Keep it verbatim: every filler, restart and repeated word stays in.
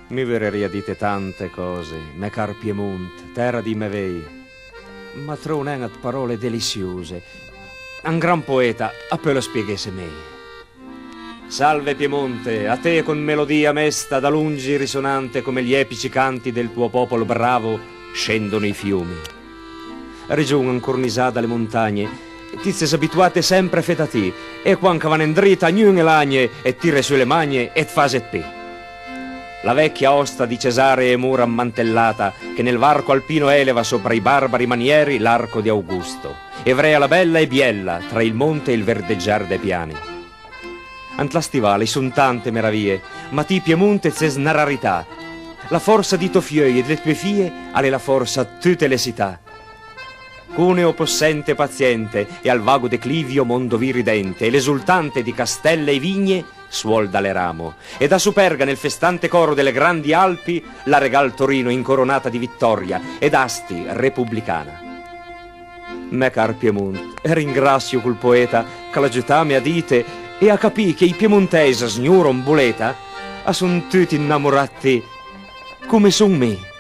Mi vurerìa dite tante còse, mè car Piemont, tèra dij mè vej, ma tròu nen ëd paròle delisiose. Un gran poeta a peul spieghesse mej. Salve Piemonte, a te con melodija mesta da lungi risonante come gli epici canti del tuo popolo bravo scendono i fiumi. Region ancornisà da le montagne, ti it ses abituate sempre a fé da ti, e quand ch'a van ëndrita gnun e lagne, e it tire su le magne e it fase ëd pi. La vecchia osta di Cesare è mura ammantellata, che nel varco alpino eleva sopra i barbari manieri l'arco di Augusto, e vrea la bella e biella tra il monte e il verdeggiar dei piani. Ant la Stivale i son tante meravije, ma ti Piemonte it ses na rarità. La forsa dij tò fieuj e dle tue fije a l'é la forsa ëd tute le sità. Cuneo possente e paziente e al vago declivio mondo viridente e l'esultante di castelle e vigne suol da le ramo, e da Superga nel festante coro delle grandi Alpi la regal Torino incoronata di vittoria ed asti repubblicana. Mè car Piemont, e ringrasio col poeta ch'a l'ha giutame a dite e a capì che ij piemontèis a sgnoro an boleta a son tuti ënnamorà ëd ti, come son mi.